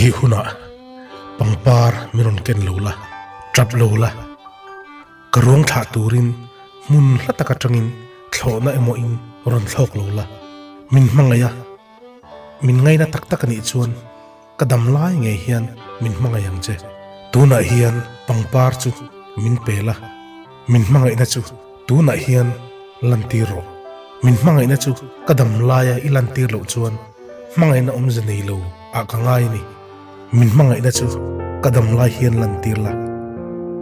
thih hunah pangpar min rawn ken lo la, tap lo la, ka ruang thlah turin hmun hla tak atangin thlawhna emaw in rawn thlawk lo la, min hmangaih a, min ngaina tak tak a nih chuan Ka dam lai ngei hian min hmangaih ang che. Tunah hian pangpar chu min pe la, min hmangaihna chu tunah hian lantir rawh. Min hmangaihna chu ka dam laia i lantir loh chuan hmangaihna awmze nei lo ah ka ngai a ni. Min hmangaihna chu ka dam lai hian lantir la,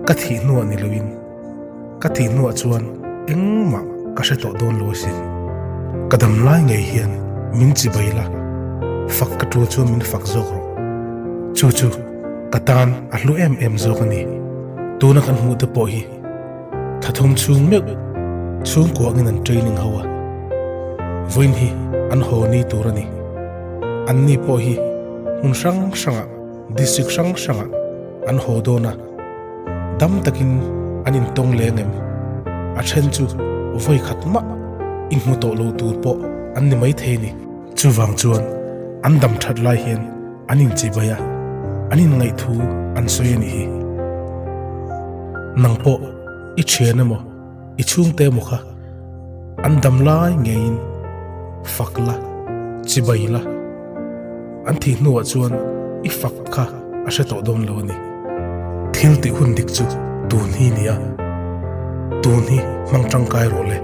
ka thih hnuah ni loin. Ka thih hnuah chuan engmah ka hre tawh dawn lo asin. Ka dam lai ngei hian min chibai la, fak ka tul chuan min fak zawk rawh. Chu chu ka tan a hlu em em zawk a ni. Tuna kan hmuh te pawh hi thathum chhung meuh chhungkua angin an training ho a, vawiin hi an haw ni tur a ni. Anni pawh hi hmun hrang hrangah, district hrang hrangah an haw dawn a. Dam takin an intawng leng em? A then chu vawi khat mah i hmu tawh lo tur pawh an ni maithei ni. Chuvang chuan an dam that lai hian an inchibai a, an inngaih thu an sawi a nih hi. Nang pawh i thian emaw i chhungte emaw kha an dam lai ngeiin fak la, chibai la. An thih hnuah chuan i fak kha a hre tawh dawn lo a ni. Thil tih hun dik chu tun hi nia, tun hi hmang tangkai rawh le.